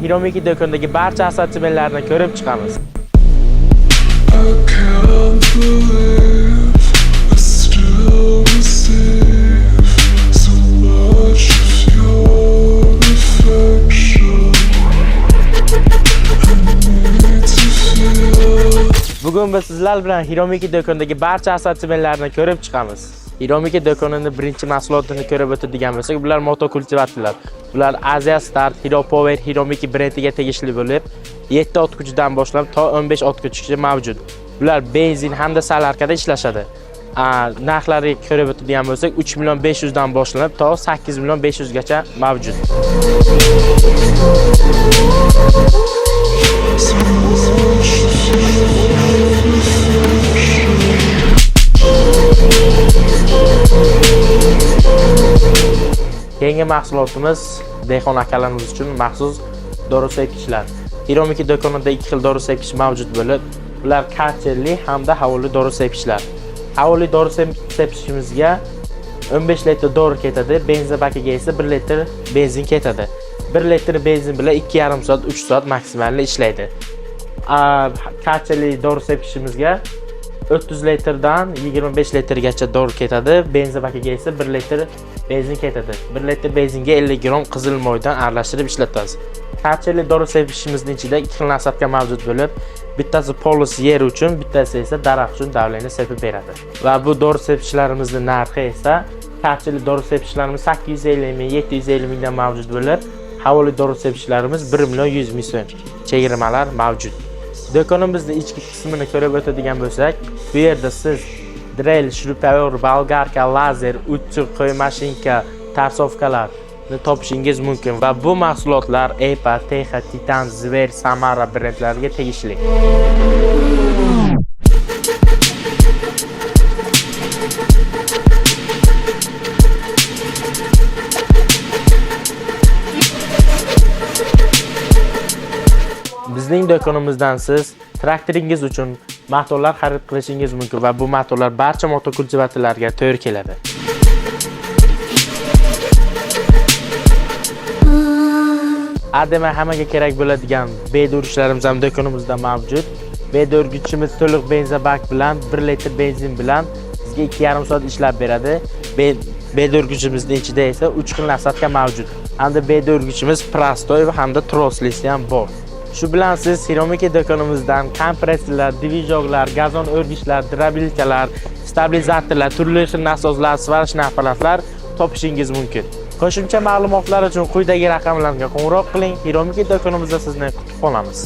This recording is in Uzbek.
Hiromiki do'konidagi barcha assortimentlarni ko'rib chiqamiz. I can't believe I still receive so much of your affection. I need to feel. Bugun biz sizlar bilan Hiromiki do'konidagi barcha assortimentlarni ko'rib chiqamiz. Hiromiki do'konini birinchi mahsulotini ko'rib o'tadigan bo'lsak, bular motokultivatorlar. Bular Asia Start, Hero Power, Hiromiki brendiga tegishli bo'lib, 7 ot kuchidan boshlab to 15 ot kuchigacha mavjud. Bular benzin hamda solarkada ishlashadi. Narxlari ko'rib o'tadigan bo'lsak, 3 million 500 dan boshlanib to 8 million 500 gacha mavjud. So much of your affection. Keyingi mahsulotimiz dehqon akalarimiz uchun maxsus dori sepkichlar. Hiromiki do'konida ikki xil dori sepkich mavjud bo'lib, ular karterli hamda havoli dori sepkichlar. Havoli dori sepkichimizga 15 litr dori ketadi, benzin bakiga esa 1 litr benzin ketadi. 1 litr benzin bilan 2,5 soat, 3 soat maksimalni ishlaydi. Karterli dori sepkichimizga 30 litrdan 25 litrgacha dori ketadi. Benzin bakiga esa 1 litr benzin ketadi. 1 litr benzinga 50 gram qizil moydan aralashtirib ishlatamiz. Karcherli dori sepishimizning ichida ikki xil nasadka mavjud bo'lib, bittasi polos yer uchun, bittasi esa daraxt uchun davleni sepib beradi. Va bu dori sepichlarimizning narxi esa karcherli dori sepishlarimiz 850 ming, 750 mingdan mavjud bo'lib, havoli dori sepishlarimiz 1 million 100 ming so'm. Chegirmalar mavjud. Do'konimizni ichki qismini ko'rib o'tadigan bo'lsak, bu yerda siz drel, shrupayor, bolgarka, lazer, utyug, qo'y mashinka, tarsovkalarni topishingiz mumkin va bu mahsulotlar EPA, Texa, Titan, Zver, Samara brendlariga tegishli. Bizning do'konimizdan siz traktoringiz uchun motorlar xarid qilishingiz mumkin va bu motorlar barcha motokultivatorlarga to'g'ri keladi. ADM hammaga kerak bo'ladigan bedurishlarimiz ham do'konimizda mavjud. Bedurgichimiz to'liq benzobak bilan 1 litr benzin bilan sizga 2,5 soat ishlab beradi. Bedurgichimizning ichida esa 3 xil nasadka mavjud. Hamda bedurgichimiz prostoy va hamda troslisi ham bor. Shu bilan siz Hiromiki do'konimizdan kompressorlar, dvijoklar, gazon o'rgichlar, drabilkalar, stabilizatorlar, turli xil nasoslar, svarочный apparatlar topishingiz mumkin. Qo'shimcha ma'lumotlar uchun quyidagi raqamlarga qo'ng'iroq qiling. Hiromiki do'konimizda sizni kutib qolamiz.